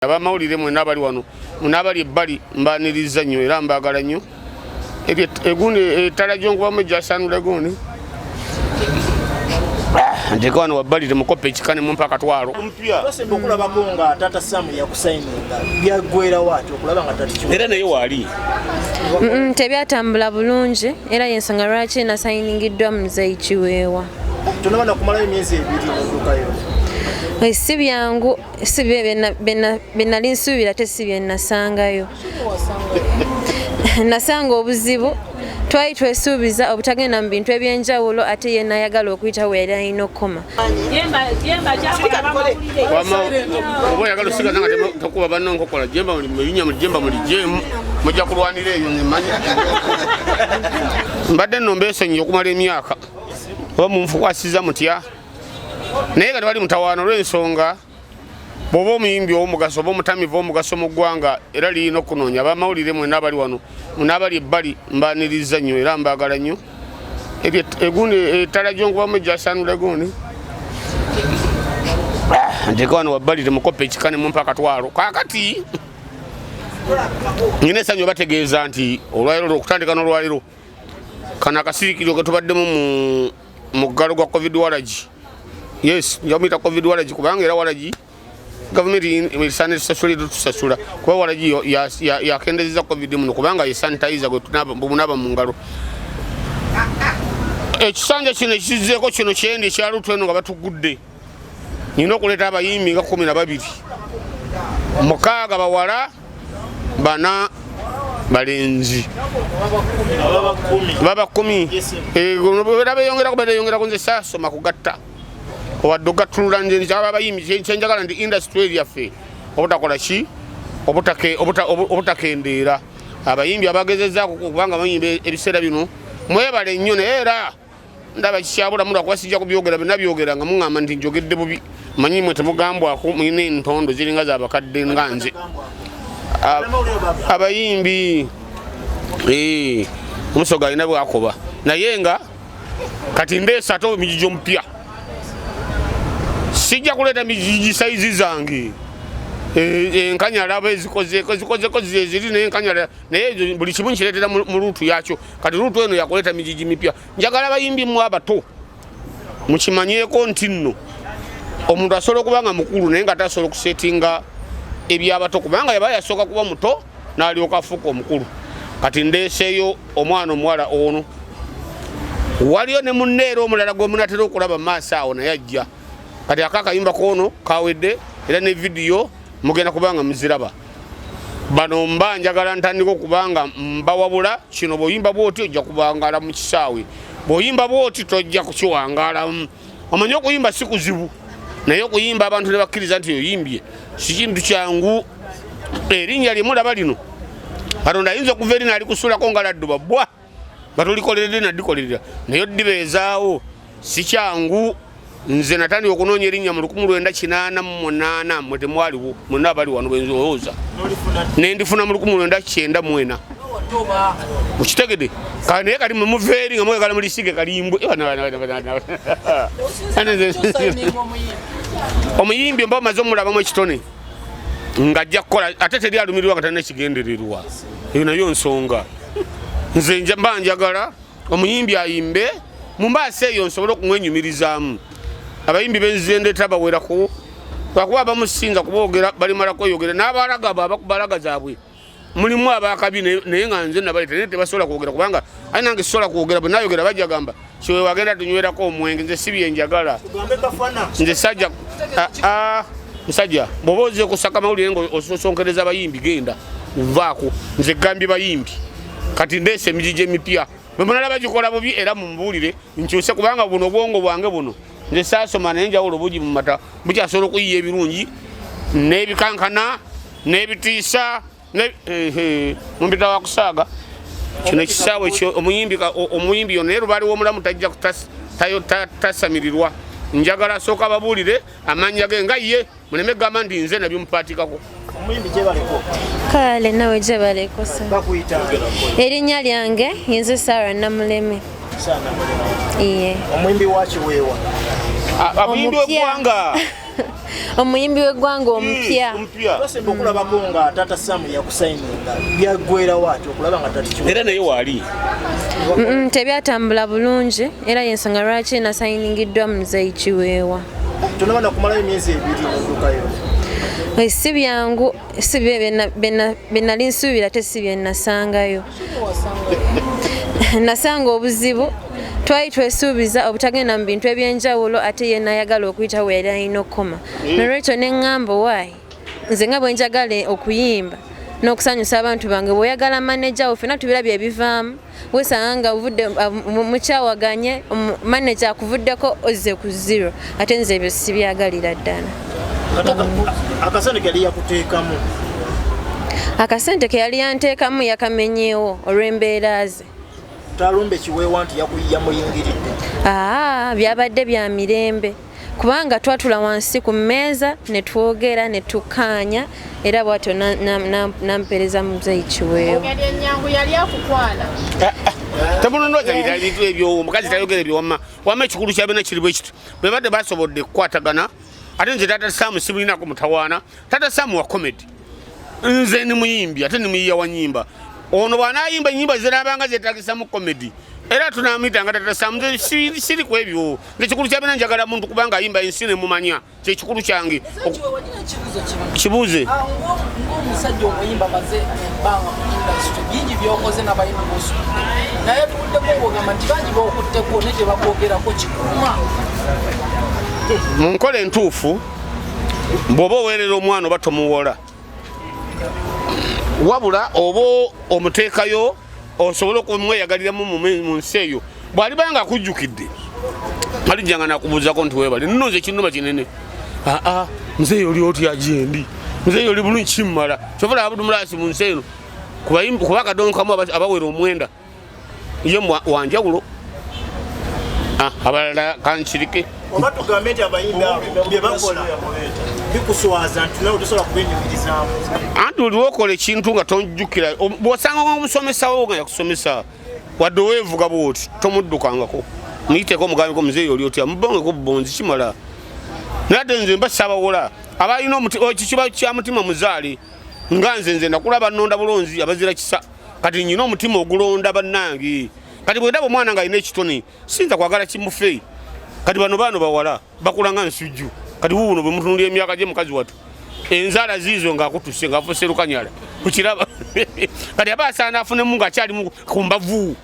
Abamawulire mwenna abali wano n'abali ebbali, mbaniriza nnyo era mbaagala nnyo. Ebyo egundi ettala gyonkubamu ejjasanula gundi nteeka wano wabbali, temukopa ekika ne mumpa akatwalo. Twasemba okulabako nga taata Sam yakusayininga, byaggwerawo ati okulaba nga tati era naye waali. Tebyatambula bulungi, era yensonga lwaki nasayiningiddwa Muzeyi Kiweewa. Tonaba nakumalayo emyezi 2 noddukayo. Si byangu, si bye bye nali nsuubira, ate si bye nasangayo. Nasanga obuzibu. Twali twesuubiza obutagenda mu bintu ebyenjawulo, ate ye nayagala okuyita we yali alina okukoma. Wama oba oyagala osigaza nga tokuba banno nkokola jemba erinnya muli jemba muli jemu mujja kulwanira eyo ngemanyi. Mbadde nno mbeesonyiye okumala emyaka, oba munfukwasiza mutya, naye nga tewali mutawaana olw'ensonga bw'oba omuyimbi ow'omugaso oba omutamivu ow'omugaso mu ggwanga, era lirina okunoonya. Abamawulire mwenna abali wano n'abali ebbali, mbaniriza nnyo era mbaagala nnyo. Ebyo egundi ettala gyonkubamu ejjasanula gundi nteeka wano wabbali, temukopa ekika ne mumpa akatwalo. Kaakati nyina essanyu bategeeza nti olwaliro, okutandika n'olwaliro kano akasirikiro ke tubaddemu mu muggalo gwa COVID waragi, yes, njamuyita COVID waragi kubanga era waragi gavumenti esaana tusasula, tusasula kuba waragi yakendezeza COVID muno, kubanga ye sanitizer gwe tunaaba mu ngalo. Ekisanja kino ekizzeeko kino kyendi ekyalutu eno nga batugudde, nina okuleeta abayimbi nga 12, 6 bawala, 4 balenzi, baba 10. Era beyongerako, beyongerako. Nze saasoma kugatta owadde ogattulula. Nze nkyaba abayimbi, kyenjagala ndi industry yaffe obutakola ki, obutakendeera. Abayimbi abagezezaako kubanga bayimba ebiseera bino, mwebale nnyo, naye era ndaba kikyabulamu lwakuba sijja kubyogera byonna. Byogera nga muŋŋamba nti njogedde bubi. Manyi mwe temugambwako, mulina entondo ziringa zabakadde nga nze. Abayimbi omusoga alina bwakoba, naye nga kati ndeesa ate omugigi omupya. Sijja kuleeta migigi size zange. Enkanyala ezikozeko zikozeko zeziri, naye enkanyala, naye ezo buli kimu nkireetera mu route yakyo. Kati route eno yakuleeta migigi mipya. Njagala abayimbi mu abato mukimanyeeko nti nno omuntu asobola okuba nga mukulu naye nga tasobola okusetinga ebyabato, kubanga yaba yasooka kuba muto n'alyoka afuuka omukulu. Kati ndeeseeyo omwana omuwala ono, waliyo ne munne era omulala gwe munatera okulaba mu maaso awo, naye ajja. Kati aka akayimba koono kawedde, era ne vidiyo mugenda kubanga muziraba. Bano mba njagala ntandika okubanga mbawabula kino: bw'oyimba bwoti ojja kubangaala mu kisaawe, bw'oyimba bwoti tojja kukiwangaalamu. Omanyi okuyimba si kuzibu, naye okuyimba abantu ne bakkiriza nti oyimbye si kintu kyangu. Erinnya lyemulaba lino, Katonda ayinza okuva eri nalikusuulako nga ladduba bwa nga tolikoleredde nadikolerera, naye oddibeezaawo si kyangu. Nze natandika okunoonya erinnya mu 1988. Mwe temwaliwo mwenna abali wano bwenzowooza, nendifuna mu 1994. Mukitegede? Naye kati mwemuva eri nga mwegala mulisige kalimbwe. Omuyimbi mba omaze omulabamu ekitone ng'ajja kukola, ate teri alumirirwa nga talina kigendererwa. Eyo nayo nsonga. Nze mba njagala omuyimbi ayimbe mu maaso eyo nsobole okumwenyumirizaamu. Abayimbi benzize ndeeta bawerako, lwakuba abamusinza kuboogera balimala kweyogera n'abalaga abo abakubalaga zaabwe. Mulimu abakabi, naye nga nze nabaleeta, naye tebasobola kwogera kubanga aye nange sisobola kwogera. Bwe nayogera bajja gamba kiwe wagenda tunywerako omwenge. Nze si byenjagala. Nze sajja musajja bw'oba ozze kusaka mawulire nga ososonkereza abayimbi, genda uvaako. Nze gambye bayimbi, kati ndeese emigigi emipya. Bwe munalaba bagikola bubi, era mumbuulire nkyuse, kubanga buno obwongo bwange buno, nze saasoma, naye njawulo bugi mu mata, bukyasobola okuyiya ebirungi n'ebikankana n'ebitiisa. Mumpita wa kusaaga. Kino ekisaawe omuyimbi omuyimbi yonna, naye lubaali w'omulamu tajja tasamirirwa. Njagala asooka ababuulire amannya ge nga ye, muleme gamba nti nze nabimupaatikako. Kale nawe gyebaleko. Erinnya lyange nze Sarah Namuleme. Iye. Omuyimbi wa Kiweewa. Omuyimbi w'eggwanga. Omuyimbi w'eggwanga omupya. Omupya. Twasemba okulabako nga Taata Sam yakusayininga, byaggwerawo ati okulaba nga Tati Kiweewa? Era naye waali. Tebyatambula bulungi, era yensonga lwaki nasayiningiddwa Muzeeyi Kiweewa. Tonaba nakumalayo emyezi 2 n'oddukayo. Si byangu, si bye nali nsuubira, ate si bye nasangayo. Nasanga obuzibu. Twali twesuubiza obutagenda mu bintu ebyenjawulo, ate ye nayagala okuyita we yali alina okukoma. Nolwekyo ne ŋŋamba, waayi nze nga bwe njagala okuyimba n'okusanyusa abantu bange, bw'oyagala maneja wo, ffenna tubirabye ebivaamu. Wesanga nga ovudde mukyawaganye, maneja akuvuddeko, ozze ku zero, ate nze ebyo sibyagalira ddala. Akasente keyali yakuteekamu? Akasente ke yali yanteekamu yakamenyeewo olw'embeera ze. Talumbe Kiweewa nti yamuyingiridde? Aa, byabadde bya mirembe, kubanga twatula wansi ku mmeeza ne twogera ne tukkaanya, era bwatyo nampeereza Muzeeyi Kiweewa. Ngeri enyangu yali akukwana? Temunonooza bintu ebyo, omukazi tayogera ebyo. Wamma wamma, ekikulu kya byonna kiri bwe kiti: bwe badde basobodde okukwatagana. Ate nze Taata Sam sibulinako mutawaana. Taata Sam wa comedy, nze ni muyimbi, ate ni muyiya wa nyimba. Ono bw'anaayimba ennyimba zinaabanga zeetagisamu comedy, era tunamuyitanga Taata Sam. Nze siri ku ebyo. Nze ekikulu kya byonna njagala muntu kubanga ayimba ensi nemumanya, kyekikulu kyange. Ekibuuzo kimu. Kibuuze. Ng'omusajja omuyimba amaze ebbanga mu industry, bingi byokoze n'abayimbi bosukudde, naye tuwuddeko ng'ogamba nti bangi bokutteko ne tebakwogerako, kikuluma? Mu nkola entuufu, bw'oba oweerera omwana oba tomuwola, wabula oba omuteekayo osobole okumweyagaliramu mu nsi eyo. Bw'aliba nga akujjukidde, alijjanga nakubuuzako nti weebale. Nno nze kinnuma kinene. Aa, muzeeyi oli otya? Gyendi muzeeyi, oli bulungi? Kimmala. Kyova abudumulasi mu nsi eno kuba akadongo kamu abawera 9, ye wanjawulo. Ah, abalala kankirike. Oba tugambe nti abayimbi abo bye bakola bikuswaza, nti nawe tosobola kubenyumirizaamu? Anti oli wokola ekintu nga tojjukira, bw'osanga omusomesawo nga yakusomesa, wadde oweevuga bwoti, tomuddukangako, muyiteko omugambeko, muzeeyi oli otya, mubongeko bubonzi, kimala. Naye ate nze mba sabawola abalina kiba kya mutima muzaale nga nze. Nze nakulaba nnonda bulonzi abazira kisa, kati nyina omutima ogulonda bannange. Kati bwe ndaba omwana nga alina ekitone, siyinza kwagala kimufe. Kati bano baano bawala bakula nga nsujju. Kati wuuno bwe mutunulira emyaka gye, mukazi watu enzaala ziizo ng'akutuse ng'afuuse lukanyala kukiraba. Kati aba asaana afunemu ng'akyalimu ku mbavu,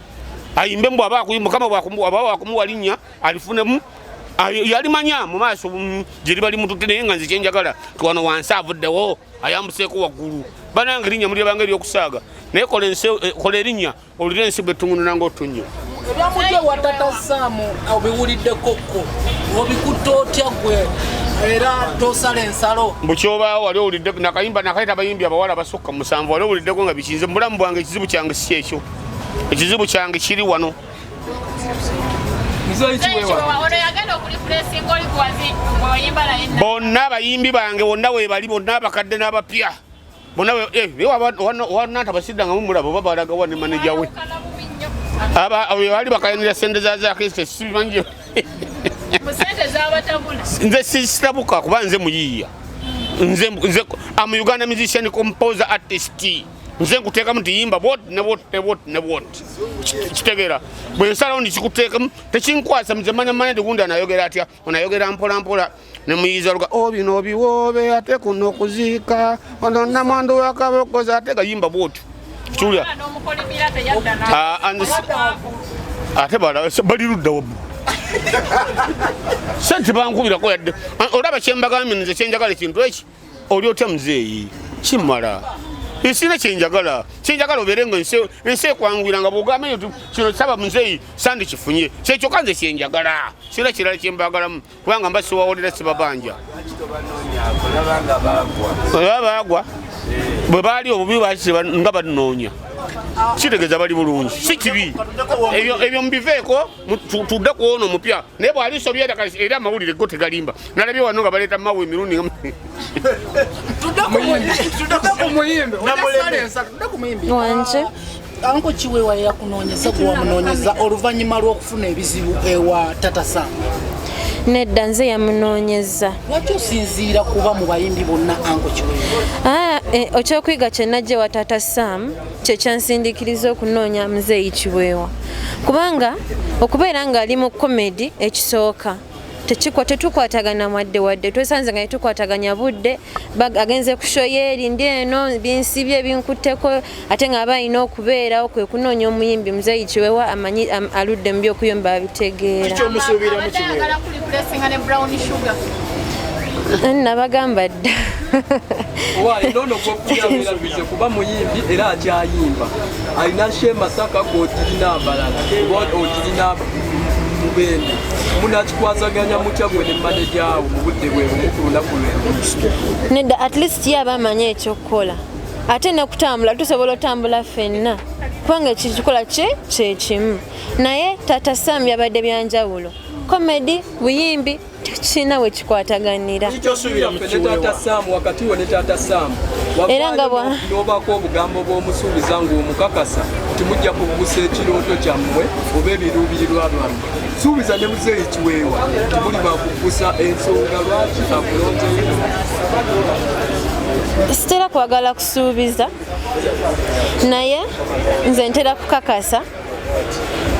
ayimbe mbw aba mukama aba wakumuwa linnya alifunemu. Yalimanya mu maaso gye liba limututte. Naye nga nze kyenjagala ti wano wansi avuddewo ayambuseeko waggulu. Banange, erinnya mulyabanga eryokusaaga, naye kola kola erinnya olire ensi bwe tungununa ng'otunnyo. Ebyamujja ewa Tata Sam obiwuliddeko ko, obikutte otya gwe, era tosala ensalo? Bukyobaawo wali owulidde nakayimba nakayita abayimbi abawala basukka 7, wali owuliddeko nga bikinze mu bulamu bwange? Ekizibu kyange si ekyo, ekizibu kyange kiri wano. Muzeeyi Kiweewa. Ono yagenda okureplacinga oli gwazi gweoyimba naye? Bonna abayimbi bange bonna weebali, bonna abakadde n'abapya bonna wananta basidda nga mumulaba oba balagawa ne maneja we. Ayawukana bubi nnyo. Aba bali bakayanira sente za zakristo, sibimanyi. Mu sente zabatabula. Nze sisitabuka kuba nze muyiiya. Nze am Uganda musician, composer, artist. Nze nkuteekamu nti yimba bwot ne bwot ne bwot ne bwot. Kitegeera bwe nsalawo nikikuteekamu, tekinkwasa. Nze manya manya nti gundi anayogera atya, onayogera mpola mpola nemuyiza luga o bino biwoobe, ate kuno okuziika ono namwandu wakabokoza, ate gayimba bwotyo kiwulira. N'omukolimira teyadda. Ah, ate bali ludda wabbu sente bankubirako yadde. Ah, olaba kyembagambye, nze kyenjagala ekintu eki, oli otya muzeeyi, kimala. Sina kyenjagala, kyenjagala obeere nga ensi ekwanguyira nga bwogamba eyo kino saba muzeeyi sandi kifunye, kyekyokka nze kyenjagala. Sina kirala kyembagalamu kubanga mba siwawulira, sibabanja. Oba baagwa bwe baali obubi baki nga banoonya, kitegeeza bali bulungi, si kibi. Ebyo mubiveeko, tudde ku ono omupya. Naye bw'alisobya era amawulire go tegalimba. Nalabye wano nga baleeta mawe emirundi Tudde ku muyimbi. Ojja ensalo, tudde ku muyimbi. Wanje. Anko Kiweewa yakunoonyeza, gwe wamunoonyeza oluvannyuma lw'okufuna ebizibu ewa Tata Sam? Nedda, nze yamunoonyeza. Lwaki osinziira kuba mu bayimbi bonna Uncle Kiweewa? Ah, ekyokuyiga kye najja ewa Taata Sam kye kyansindiikiriza okunoonya Muzeeyi Kiweewa, kubanga okubeera ng'ali mu comedy ekisooka tekikwa tetukwatagana wadde wadde, twesanze nga tetukwataganya budde, agenze ku show yeeri, ndi eno binsibye binkutteko, ate nga aba alina okubeerawo. Kwe kunoonya omuyimbi Muzeeyi Kiweewa amanyi aludde mu byokuyomba, abitegeera. Kikyomusuubiramu Abadde Kiweewa? ayagala kureplacinga ne Brown Sugar. Nabagamba dda. Waayi nono gwokuyambira kuba muyimbi era akyayimba, alina she Masaka gwotirina abalala oba otirina Mubende, munakikwasaganya mutya gwe ne maneja wo mu budde bwe bumu ku lunaku lwe? Nedda, at least ye aba amanyi ekyokukola, ate nekutambula tusobola otambula ffenna kubanga ekikola kye kyekimu. Naye Taata Sam yabadde byanjawulo, comedy buyimbi tekirina we kikwataganira. Kikyosuubira mu ne Taata Kiweewa? Sam, wakati wo ne Taata Sam, Era nga n'obaako obugambo bw'omusuubiza ng'omukakasa nti mujja kubuusa ekirooto kyammwe oba ebiruubirirwa byammwe. Suubiza ne Muzeeyi Kiweewa nti muli bakubuusa ensonga lwaki akulonzeyo. Sitera kwagala kusuubiza, naye nze ntera kukakasa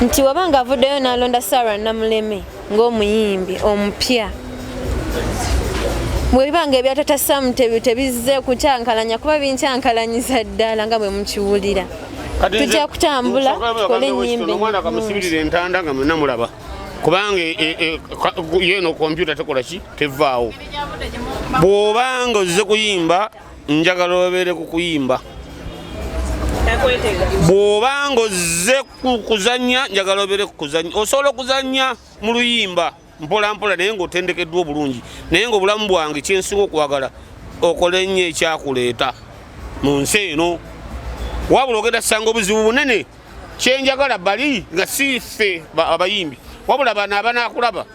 nti wabanga avuddeyo n'alonda Sarah Namuleme ng'omuyimbi omupya, bwebibanga ebya Taata Sam tebizze kukyankalanya, kuba binkyankalanyiza ddala nga bwe mukiwulira. Tujja kutambula tukole ennyimba. Omwana kamusibirira entanda nga mwenna mulaba, kubanga yeno kompyuta tekola ki, tevaawo. Bw'obanga ozze kuyimba, njagala obeere ku kuyimba. Bw'obanga ozze ku kuzannya, njagala obeere ku kuzannya. Osobola okuzannya mu luyimba mpola mpola, naye ng'otendekeddwa obulungi. Naye ng'obulamu bwange kyensinga okwagala, okole ennyo ekyakuleeta mu nsi eno, wabula ogenda kusanga obuzibu bunene. Kyenjagala bali nga si ffe abayimbi, wabula bano abanaakulaba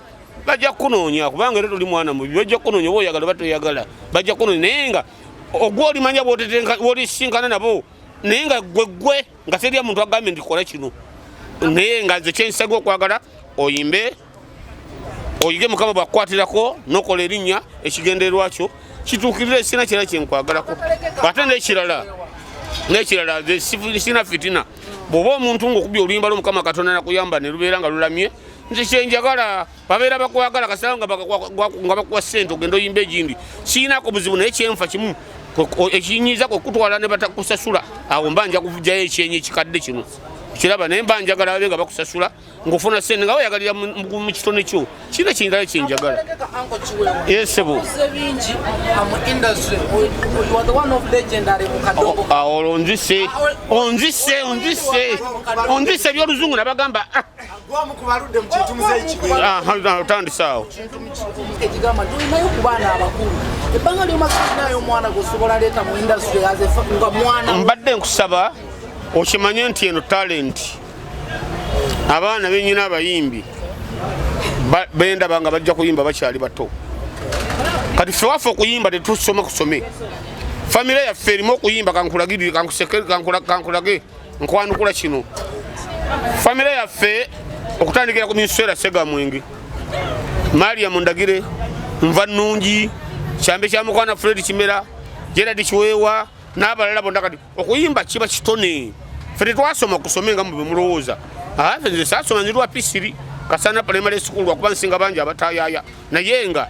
bajja kukunoonya, kubanga era toli mwana mubi, bajja kukunoonya oba oyagala oba toyagala, bajja kukunoonya. Naye nga ogwe olimanya bw'olisinkana nabo, naye nga gwe gwe nga terya muntu agambye nti kola kino. Naye nga nze kyensaga okwagala, oyimbe, oyige, Mukama bwakukwatirako nokola erinnya, ekigendererwa kyo kituukirire. Sina kirala kyenkwagalako. Ate n'ekirala, nze sina fitina. Bw'oba omuntu ng'okubya oluyimba lw'Omukama Katonda nakuyamba ne lubeera nga lulamye, nze kyenjagala babeera bakwagala kasanga nga bakuwa ssente ogenda oyimba egindi, siinako buzibu. Naye kyenfa kimu ekinyiiza kwe kutwala ne batakusasula. Awo mba nja kuvugyayo ekyenyi ekikadde kino kiraba, naye mba njagala babe nga bakusasula ng'ofuna ssente nga weyagalira mu kitone kyo. Kirina kindala kyenjagala. Uncle Kiweewa. Yes, sebo. Okoze bingi mu industry. You are the one of legendary mu kadongo. Awo olwo onzise, onzise, onzise, onzise ebyoluzungu nabagamba, ah, Gwamu ku baludde mu kintu Muzeeyi Kiweewa. Ah, otandise awo. Ekigamba nti olinayo ku baana abakulu, ebbanga lyomaze olinayo omwana gwosobola leeta mu industry as nga mwana? Mbadde nkusaba okimanye nti eno talent, abaana benyina abayimbi bendaba nga bajja kuyimba bakyali bato. Kati ffe waffe okuyimba tetusoma kusome, famire yaffe erimu okuyimba. Kankulagirire, kankuseke, kankulage nkwanukula kino. Famire yaffe okutandikira ku Minswera Segamwenge, Mariam Ndagire, Nva Nnungi, Kyambe kya Mukwana, Fred Kimera, Gerard Kiweewa n'abalala bonna. Kati okuyimba kiba kitone, ffe tetwasoma kusome nga mwe mulowooza. Ffe nze saasoma, nzirwa P3 Kasana Primary School, lwakuba nsinga bangi abatayaya. Naye nga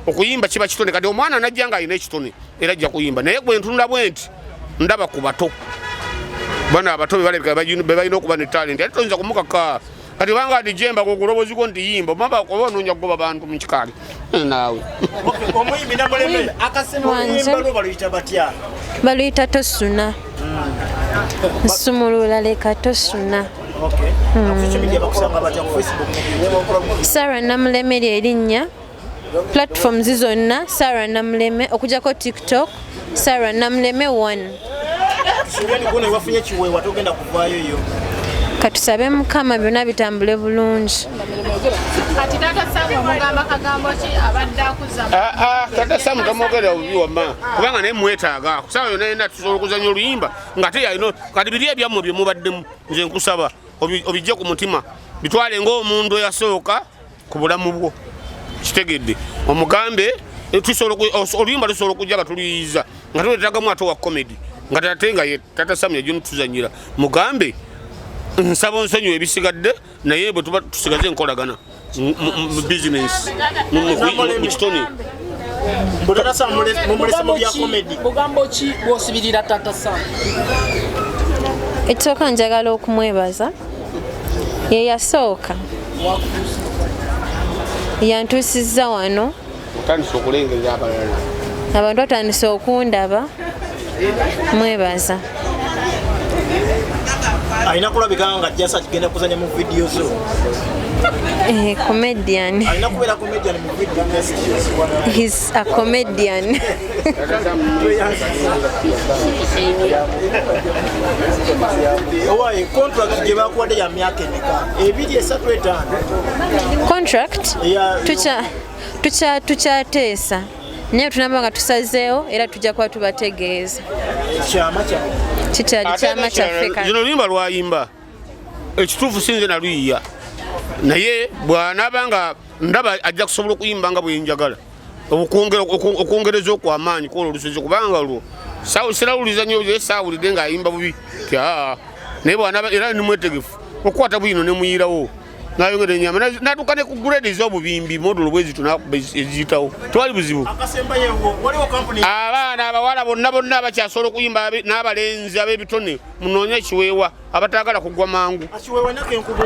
okuyimba kiba kitone, kati omwana najja nga alina ekitone era ajja kuyimba. Naye gwe ntunula bwe nti ndaba ku bato bano abato bebalabika be balina okuba ne talent, ate toyinza kumukaka. Kati banga ati jemba kugulobozi gwo nti yimba maba oba onoonya kugoba bantu mu kikaali naawe. Omuyimbi Namuleme, Akasemo. Wanje. oluyimba lwo baluyita batya? Baluyita Tosuna, nsumulula leka tosuna. Okay. Ku social media bakusanga batya, ku Facebook? Sarah Namuleme lyerinnya, platforms zonna Sarah Namuleme, okujjako TikTok, Sarah Namuleme 1. Tusuubire nti gwono wafunye Kiweewa togenda kuvaayo yo. Katusabe Mukama byonna bitambule bulungi. Kati Taata Samu omugamba kagambo ki abadde akuza? Ah, ah, Taata Samu tamwogerera bubi wamma, kubanga naye mwetaaga kusaawa yonna yonna tusobola okuzanya oluyimba nga te yalina. Kati biri ebyammwe bye mubaddemu, nze nkusaba obijje ku mutima, bitwale ng'omuntu eyasooka ku bulamu bwo. Kitegedde, omugambe oluyimba lusobola okujja nga tuliyiza nga tuletagamu ate wa comedy, nga ate nga ye Tata Sam yajo nituzanyira. Mugambe nsaba onsonyiwe ebisigadde, naye bwe tuba tusigaze enkolagana mu business, mu kitone. Mbu Tata Sam mumulese mu bya comedy. Bugambo ki bwosibirira Tata Sam? Ekisooka, njagala okumwebaza, ye yasooka yantuusizza wano. Otandise okulengerera abalala. Abantu batandise okundaba, mwebaza. Alina kulabika nga jasa kigenda kuzanya mu vidiyo zo. Comedian. Alina kubeera comedian mu vidiyo. He's a comedian. Owaye, contract gye bakuwadde ya myaka emeka? 2, 3, 5? Contract tukyateesa, naye tunaba nga tusazeewo era tujja kuba tubategeeza. Kyama kyawe. Kikyali kyama kyaffe kati. Zino oluyimba lwayimba, ekituufu sinze naluyiya, naye bw'anaaba nga ndaba ajja kusobola okuyimba nga bwenjagala, okwongereza okwamaanyi kwolwo olusozi, kubanga olwo sirawuliza nnyo, ye saawulidde ng'ayimba bubi ti aa, naye bw'anaaba era ndi mwetegefu okukwata bwino ne muyirawo nayongera enyama natuuka ne ku grade ez'obubimbi modulo bwezito nakuba eziyitawo, tewali buzibu. Akasembayo, waliwo kampuni. Abaana abawala bonna bonna abakyasobola okuyimba n'abalenzi ab'ebitone, munoonye ekiweewa, abatagala kugwa mangu. Akiweewa nako enkubu.